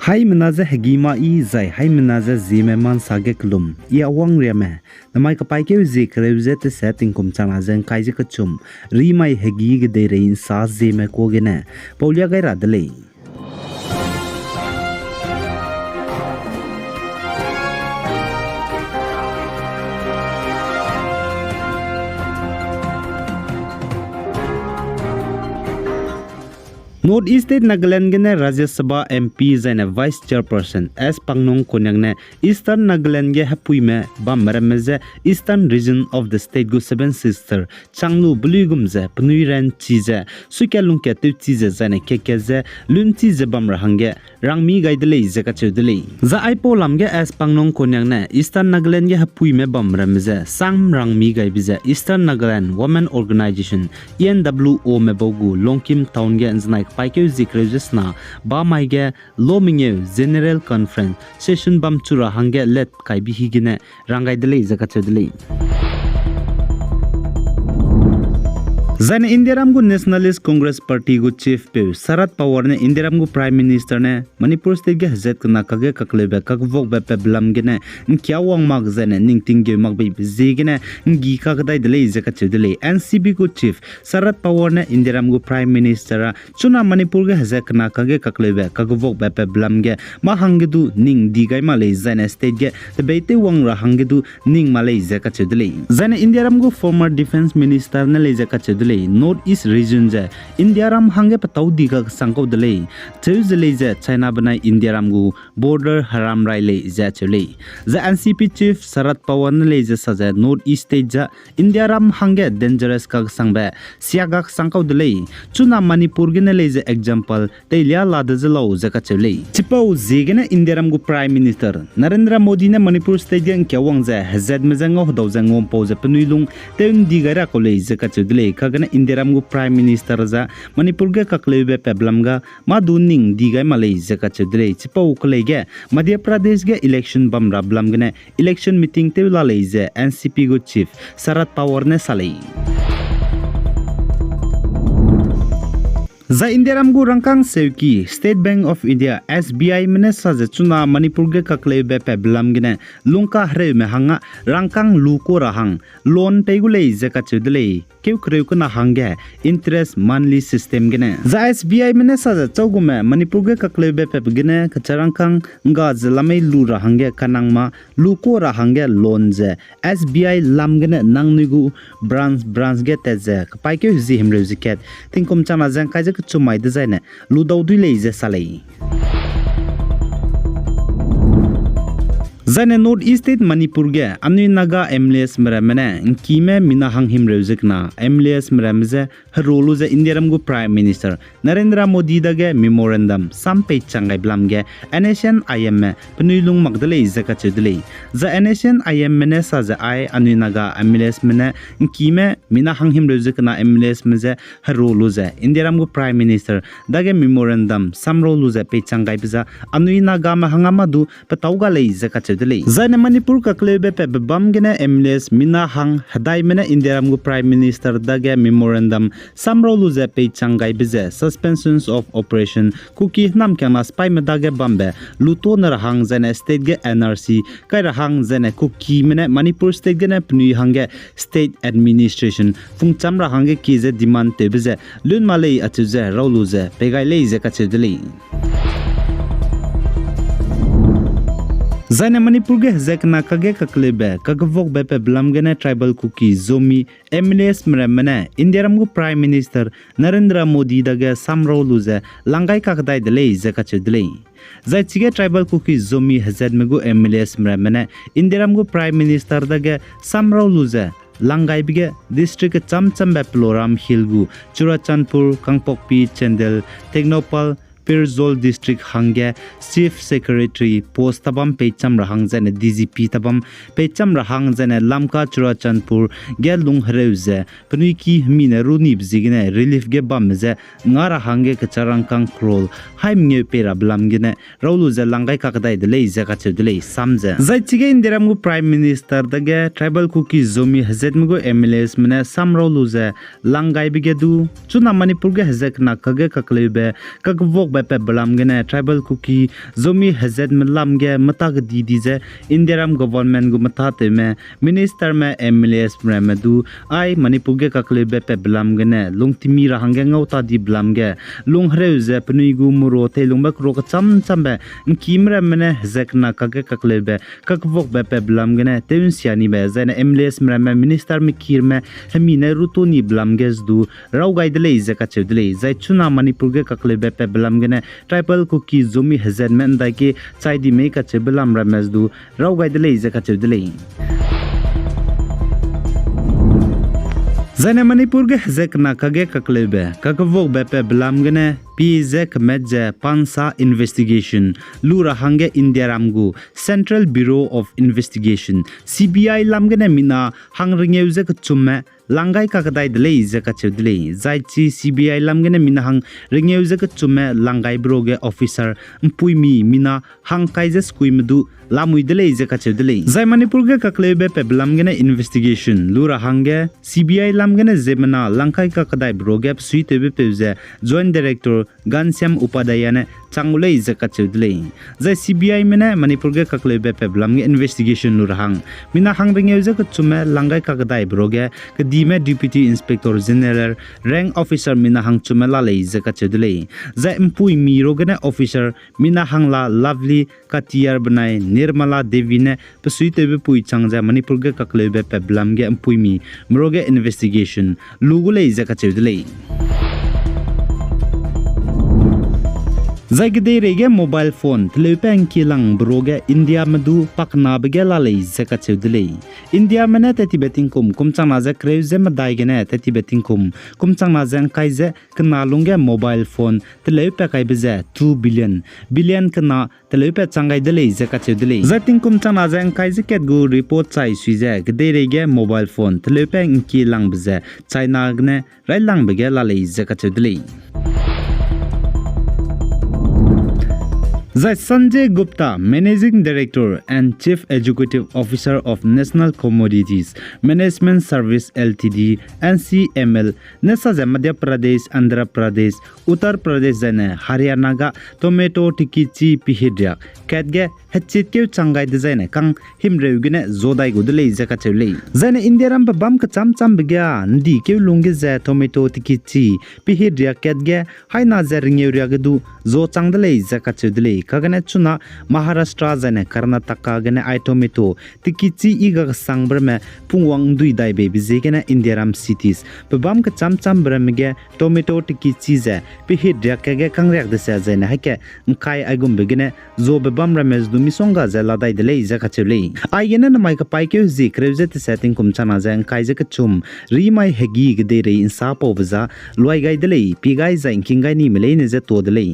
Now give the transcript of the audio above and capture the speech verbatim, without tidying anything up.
Haimena ze hegî ma i zai haimena ze Zeme ma nsa ge kelum, i Awangriame, namai kapaîkeu zie kereu ze tese tingkum changna ze ngkai ze kechum, rimai hegî gedeirei nsa Zeme kuâ gene paulia gai ra de lei. North East State Nagaland gene Rajya Sabha M P zaine Vice Chairperson S Pangnong Konyak ne Eastern Nagaland ge hepuime bamme ramme je Eastern Region of the State gu Seven Sister chang lu beluigum ze penui ranchi ze, suikat lungkat tewchi ze zaine kat-kat ze lunchi ze bam ra hangge rangmi gai de lei ze kacheu de lei. Zai aipau lam ge S Pangnong Konyak ne Eastern Nagaland ge hepuime bam ramme je sam rangmi gaibe ze Eastern Nagaland Women Organisation, E N W O me bau gu Longkim Town ge nzenai kapaîkeu zie kereu ze sena bamai ge lo mengeu General Conference session bam chu ra hangge let kaibe hi gene rang gai de lei ze kacheu de lei. Zaine Indiaram gu Nationalist Congress Party gu chief peu Sharad Pawar ne Indiaram gu Prime Minister ne Manipur State ge hezat kena kage kakleube kakvokbe pebelam gene ngkia wang mak zaine ningting geu mak beibe ziegene nggi kakdai de lei ze kacheu de lei. N C P gu chief Sharad Pawar ne Indiaram gu Prime Minister a chuna Manipur ge hezat kena kage kakleube kakvokbe pebelam ge mâ hangge du ning di gai mak lei zaine state ge tebeitew wang ra hangge du ning mak lei ze kacheu de lei. Zaine Indiaram gu former Defence Minister ne lei ze kacheu de lei, North East Region ze Indiaram hangge petâu di kakesang kau de lei. Cheu ze lei ze China benai Indiaram gu border heram rai lei ze acheu lei. Zai N C P chief Sharad Pawar ne lei ze sa ze North East State ze Indiaram hangge dangerous kakesangbe sia kakesang kau de lei. Chuna Manipur gene lei ze example teilia la de ze lau ze kacheu lei. Chipau ziegene Indiaram gu Prime Minister Narendra Modi ne Manipur State ge ngkia wang ze hezatme je ngau hedau ze ngumpau ze penui lung tew ndi gai ra kau lei ze kacheu de lei. Kagene Indiaram gu Prime Minister ze Manipur ge kakleube pebelam ga mâ du ning di gai mak lei ze kacheu de lei. Chipau kelei ge Madhya Pradesh ge election bam rabelam gene election meeting tew la lei ze N C P gu chief Sharad Pawar ne sa lei. Zai Indiaram gu rangkâng seuki State Bank of India, S B I me ne sa ze chuna Manipur ge kakleube pebelam gene lungka hereume hangge rangkâng lu kuâ ra hang loan pei gu lei ze kacheu de lei. Keu kereu kena hangge interest monthly system gene. Zai S B I me ne sa ze chaugume Manipur ge kakleube pebe gene kecha rangkâng ngga ze lamei lu ra hangge kanang mâ lu kuâ ra hangge loan ze S B I lam gene nangnui gu branch branch ge tat ze kapaîkeu hezie himreu ze kat tingkum changna ze ngkai ze kechum mai dezaine lu dau dui lei ze sa lei. Zaine North East State Manipur ge anui Naga M L As me ramme ne ngkime mina hang himreu ze kena M L As me ramme je hero lu ze Indiaram gu Prime Minister Narendra Modi dage memorandum sam peichang gaibe lam ge N S C N I M me penui lung mak de lei ze kacheu de lei. Zai N S C N I M me ne sa ze ai anui Naga M L As me ne ngkime mina hang himreu ze kena M L As me je hero lu ze Indiaram gu Prime Minister dage memorandum samrau lu ze peichang gaibe ze anui Nagame hangge mâ du petâu ga lei ze kacheu de lei. Zaine Manipur kakleube pebe bam gene M L As mina hang hedaime ne Indiaram gu Prime Minister dage memorandum samrau lu ze peichang gaibe ze Suspensions of Operation, Kuki hênamkiangna sipaime dage bambe lutone ra hang zaine state ge N R C kai ra hang zaine Kukime ne Manipur State gene penui hangge state administration pungcham ra hangge kie ze demand tewbe ze lun ma lei acheu ze rau lu ze pei gai lei ze kacheu de lei. Zaine Manipur ge hezat kena kage kakleube kakvokbe pebe lam gene Tribal Kuki Zomi M L As me ramme ne Indiaram gu Prime Minister Narendra Modi dage samrau lu ze lang gai kakdai de lei ze kacheu de lei. Zai chige Tribal Kuki Zomi hezatme gu M L As me ramme ne Indiaram gu Prime Minister dage samrau lu ze lang gaibe ge district kechâm châmbe Ploram Hill gu Churachandpur, Kangpokpi, Chandel, Tengnoupal, Pherzawl District hangge Chief Secretary post tabam peicham ra hang zaine D G P tabam peicham ra hang zaine Lamka Churachandpur ge lung hereu ze penui ki hemi ne runibe ziegene relief ge bamme je nga ra hangge kecha rangkâng crore hai mengeu pei rabe lam gene rau lu ze lang gai kakdai de lei ze kacheu de lei sam ze. Zai chige Indiaram gu Prime Minister dage Tribal Kuki Zomi hezatme gu M L As me ne samrau lu ze lang gaibe ge du chuna Manipur ge hezat kena kage kakleube kakvok Bepat belam gene Tribal Kuki Zomi hezatme lam ge meta kedi di ze Indiaram government gu meta tewme, ministerme, MLAsme ramme du ai Manipur ge kakleube pat belam gene lungtimi ra hangge ngau ta di belam ge lung hereu ze penui gu mura teilungbe kera kecham chambe ’ngkime ramme ne hezat kena kakge kakleube kakvokbe pat belam gene tew ’nsia nibe zaine MLAsme ramme, ministerme kiramme hemi ne rutu ni belam ge ze du raw gai de lei ze kacheu de lei. Zai chuna Manipur ge kakleube pat belam gene Tribal Kuki Zomi hezatme ’ndaige chai di mei kacheube lam ramme ze du raw gai de lei ze kacheu de lei. Zaine Manipur ge hezat kena kakge kakleube kakvokbe pat belam gene pie ze kemat ze pansa investigation lu ra hangge Indiaram gu Central Bureau of Investigation, CBI lam gene mina hang rengeu ze kechumme lang gai kakdai de lei ze kacheu de lei. Zai chi CBI lam gene mina hang rengeu ze kechumme lang gai bro ge officer ’mpuimi mina hang kai ze sekuime du lamui de lei ze kacheu de lei. Zai Manipur ge kakleube pat belam gene investigation lu ra hangge CBI lam gene ziemmena lang kai kakdai bro ge besuitewbe peu ze Joint Director Ghanshyam Upadhyaya ne chang gu lei ze kacheu de lei. Zai CBIme ne Manipur ge kakleube pat belam ge investigation lu ra hang mina hang rengeu ze kechumme lang gai kakdai bro ge kedime Deputy Inspector General rank officer mina hang chumme la lei ze kacheu de lei. Zai ’mpuimi ro gene officer mina hang la Lovely Katiyar benai Nirmala Devi ne besuitewbe pui chang ze Manipur ge kakleube pat belam ge ’mpuimi meru ge investigation lu gu lei ze kacheu de lei. Zai kedeirei ge mobile phone teleupe ’ngkielangbe ro ge Indiame du paknabe ge la lei ze kacheu de lei. Indiame ne tettibe tingkum kum changna ze kereu ze medai gene tettibe tingkum kum changna ze ’ngkai ze kena lungge mobile phone teleupe kaibe ze two billion, billion kena teleupe chang gai de lei ze kacheu de lei. Zai tingkum changna ze ’ngkai ze kat gu report chai sui ze kedeirei ge mobile phone teleupe ’ngkielangbe ze China gene railangbe ge la lei ze kacheu de lei. Zai Sanjay Gupta, Managing Director and Chief Executive Officer of National Commodities Management Service Limited, N C M L, ne sa ze Madhya Pradesh, Andhra Pradesh, Uttar Pradesh zaine Haryana ga tomato tikichi pehit riak kat ge hechitkeu chang gai dezaine kang himreu gene zo dai gu de lei ze kacheu lei. Zaine Indiaram pebâm kecham chambe ge ’ndikeu lung ge ze tomato tikichi pehit riak kat ge haina ze rengeu riak ge du zo chang de lei ze kacheu de lei. Kagene chuna Maharashtra zaine Karnataka gene ai tomato tikichi i ga kesangbe ramme pungwang ’ndui dai beibe ziegene Indiaram cities pebâm kecham chambe ramme ge tomato tikichi ze pehit riak kat ge kangriak dese zaine haike ’ngkai aigumbe gene zobe bam ramme ze du misongga ze la dai de lei ze kacheu lei. Aigene namai kepaîkeu hezie kereu ze tese tingkum changna ze ’ngkai ze kechum, rimai hegi kedeirei ’nsapaube za luai gai de lei, pie gai zai ’ngking gai nime leine ze tuâ de lei.